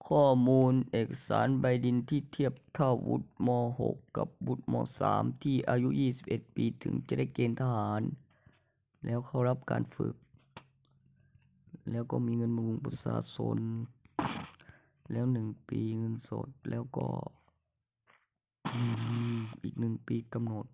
ຂໍ້ມູນເອກະສານໃບດິນທີ່ທຽບເທົ່າວຸດ ມໍຫົກ ກັບວຸດ ມໍສາມ ທີ່ອາຍຸຊາວເອັດປີ ເຖິງຈະໄດ້ເກນທະຫານ ແລ້ວເຂົ້າຮັບການຝຶກ ແລ້ວກໍມີເງິນບຳລຸງປະຊາຊົນ ແລ້ວໜຶ່ງປີເງິນສົດ ແລ້ວກໍ ອີກໜຶ່ງປີກຳນົດ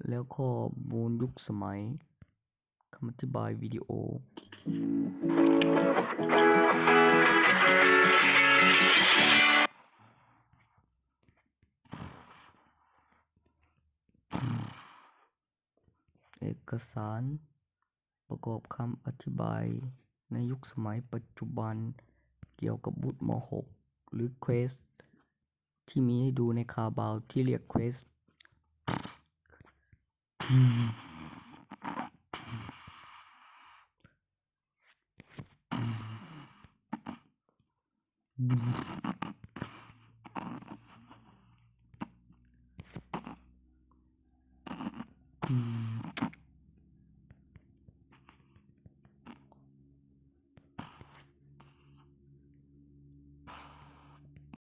ແລ້ວຂໍ້ມູນຍຸກສະໄໝ ຄຳອະທິບາຍວິດີໂອ ເອກະສານປະກອບຄຳອະທິບາຍໃນຍຸກສະໄໝປັດຈຸບັນ ກ່ຽວກັບວຸດ ມໍຫົກ ຫຼື ເຄວສ ທີ່ມີໃຫ້ດູໃນຄາວບາວ ທີ່ລຽກເຄວສ.